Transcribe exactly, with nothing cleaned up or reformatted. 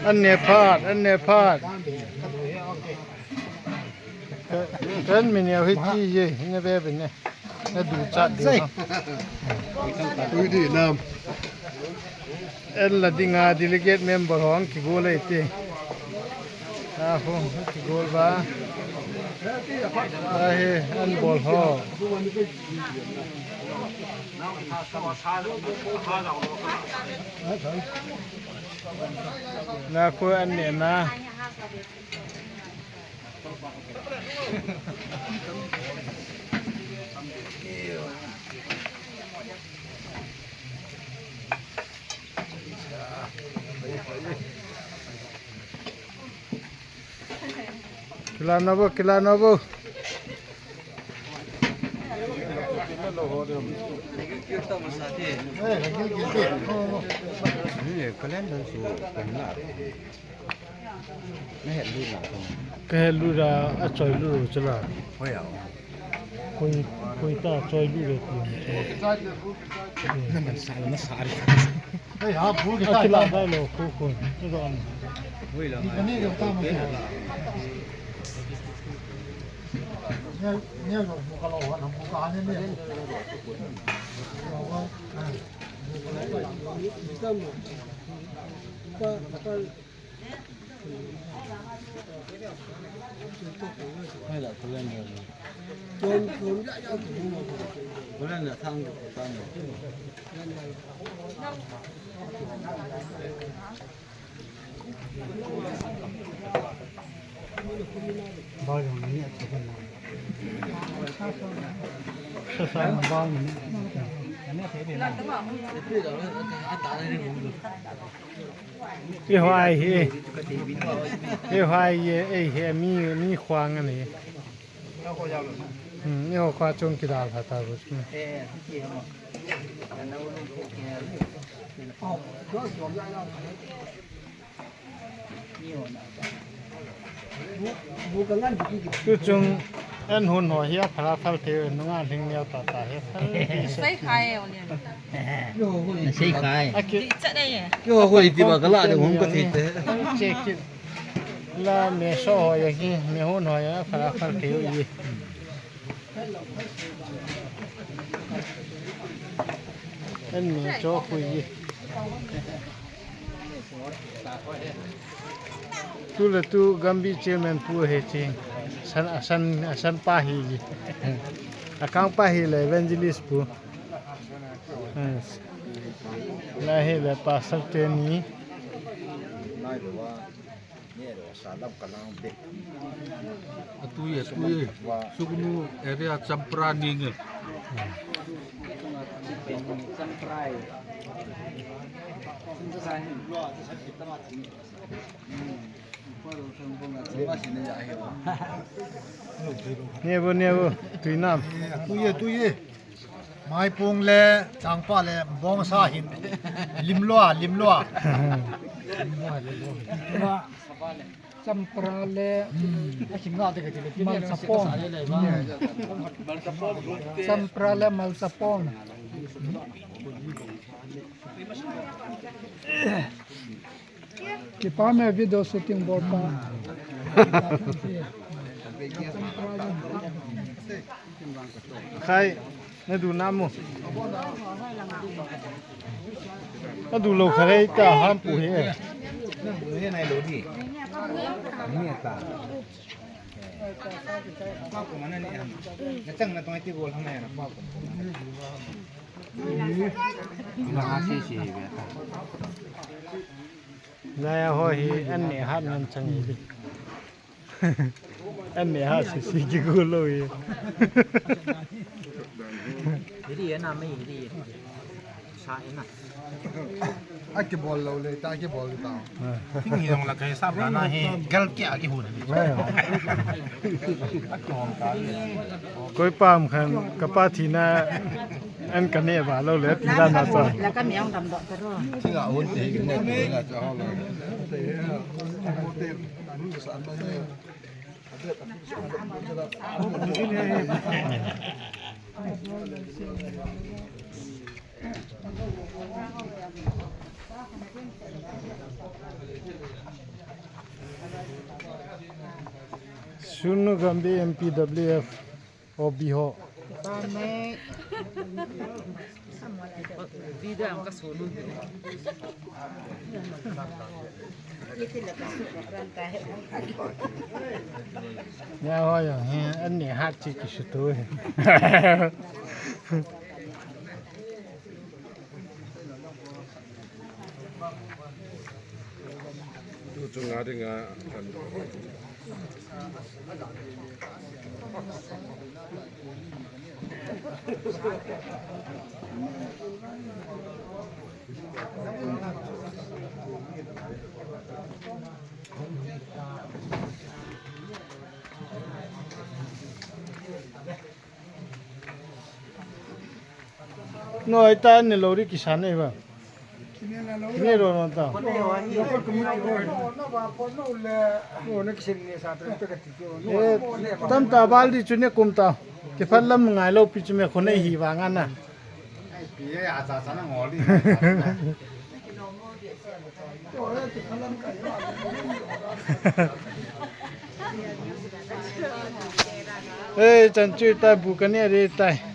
An ne phat, an ne phat. Kan mi neo hi chi ye, ne be be ne. Na du chat de. Ui di nam. En la dinga delegate member hong ki go le ti. A ho ki go ba. A he an bol ho. Na ko an ne na. Kila nobo, kila nobo. Ni kalen dan su kan la. Ka he lu ra, a choi lu ro chala. Hoi a. Koi, koi ta choi lu ro ti. Na man sa, na sa ri. Hei ha, bu ke ta. Akila dai lo, ko ko. Ni ro an. Hoi la. Ni ka ni ro ta ma. Ni, ni ro bu ka lo ha, bu ka ha ni ni. Sa sa bang ni. Ei hoi hi. Ei hoi hi, ei hi, mi, mi khwang ani. Hmm, ei ho khwa chung kidal ha ta ru. Tuchung an hun ho hi a phal a phal thei, nunga hling neo ta ta hi. Sei khai e, Olian. Sei khai. Aki. Di chat e. Kyo hoi ti ba kala de hung ka thei te. Check it. La me so ho ya hi, me hun ho ya phal a phal thei u yi. An me cho khu yi. Tu le tu Gambih chairman pu he chi. San, a san, a san pa hi ji. A kang pa hi le evangelist pu. Yes. La hi le pastor te ni. Atu ye, atu ye. Sugnu area Champra ni nge. Nebo, nebo, tuinam. Tuye, tuye. Maipung le, Changpa le, Bongsa hin. Limlua, limlua. Champra le, Malsapong. Champra le Malsapong. Kipa me video shooting bol pa. Khai, na du na mo. Na du lo kharei ta han pu he. He nai lo di. Ni ta. Pa ko mana ni am. Na chang na tong ti bol hang na pa ko. Na ha si si be ta. Naya ho hi an ne hat nan chang hi. An ne hat si si ki gu lo hi. Hiri na me hiri. Sa ina. A kibol lo le ta kibol ta. Thing hi jong la kai sap na hi gal kya ki hun. Koi pam khan ka pa thina an ka ne ba lo le ti la na cha. La ka miang dam do ta ro. Thing a hun te hi ne na cha ho lo. Sunu Gambi M P W F O B ho. Nya ho ya he, anni hat chi ki sutu. Tu chunga dinga kan. No, ita ne lori kisan ne ba. Kine ro no ta. Eh, tam ta bal di chu ne kum ta. Ki phat lam ngai lo pi chu me khone hi wa nga na. Eh, chan chu ta bu ka ne re tai.